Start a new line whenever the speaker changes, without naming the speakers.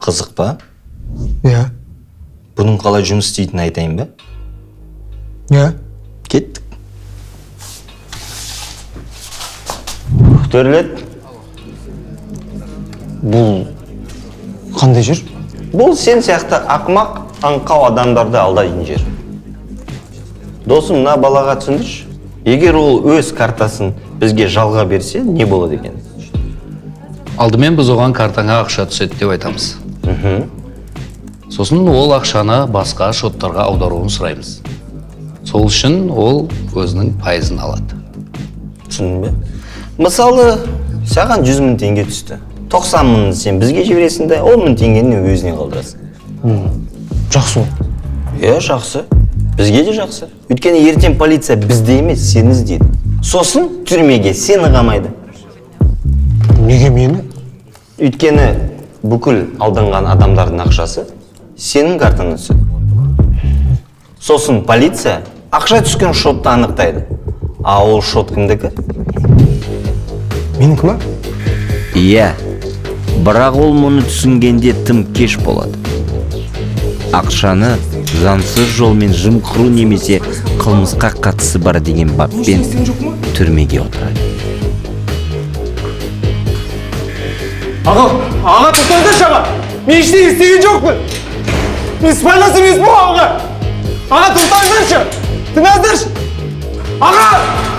Қызық па?
Иә.
Бұның қалай жұмыс істейтінін айтайын ба?
Иә.
Кеттік. Төрлет.
Бұл қандай жер?
Бұл сен сияқты ақымақ, аңқау адамдарды алдайтын жер. Досым, мына балаға түсіндірші. Егер ол өз картасын бізге жалға берсе, не болады екен?
Алдымен біз оған картаңа ақша түседі деп айтамыз. Сосын ол ақшаны басқа шоттарға аударуын сұраймыз. Сол үшін ол өзінің пайызын алады.
Түсіндің бе? Мысалы, саған 100 мың теңге түсті. 90 мыңын сен бізге жібересің де, 10 мың теңгені өзіне қалдырасың.
Жақсы ол.
Иә, жақсы. Бізге де жақсы. Өйткені ертең полиция бізді емес, сені іздейді. Сосын түрмеге сені қамайды.
Неге мені?
Өйткені бүкіл алданған адамдардың ақшасы сенің картаңа түседі. Сосын полиция ақша түскен шотты анықтайды. А ол шот кімдікі?
Менікі ма?
Иә, бірақ ол мұны түсінгенде тым кеш болады. Ақшаны заңсыз жолмен жымқыру немесе қылмысқа қатысы бар деген баппен түрмеге отырады.
Аға, аға, тоқтаңдаршы, аға. Мен ештеңе істеген жоқпын. Мен сыбайлас емеспін ғой, аға. Аға, тоқтаңдаршы. Тыңдаңыздаршы. Аға!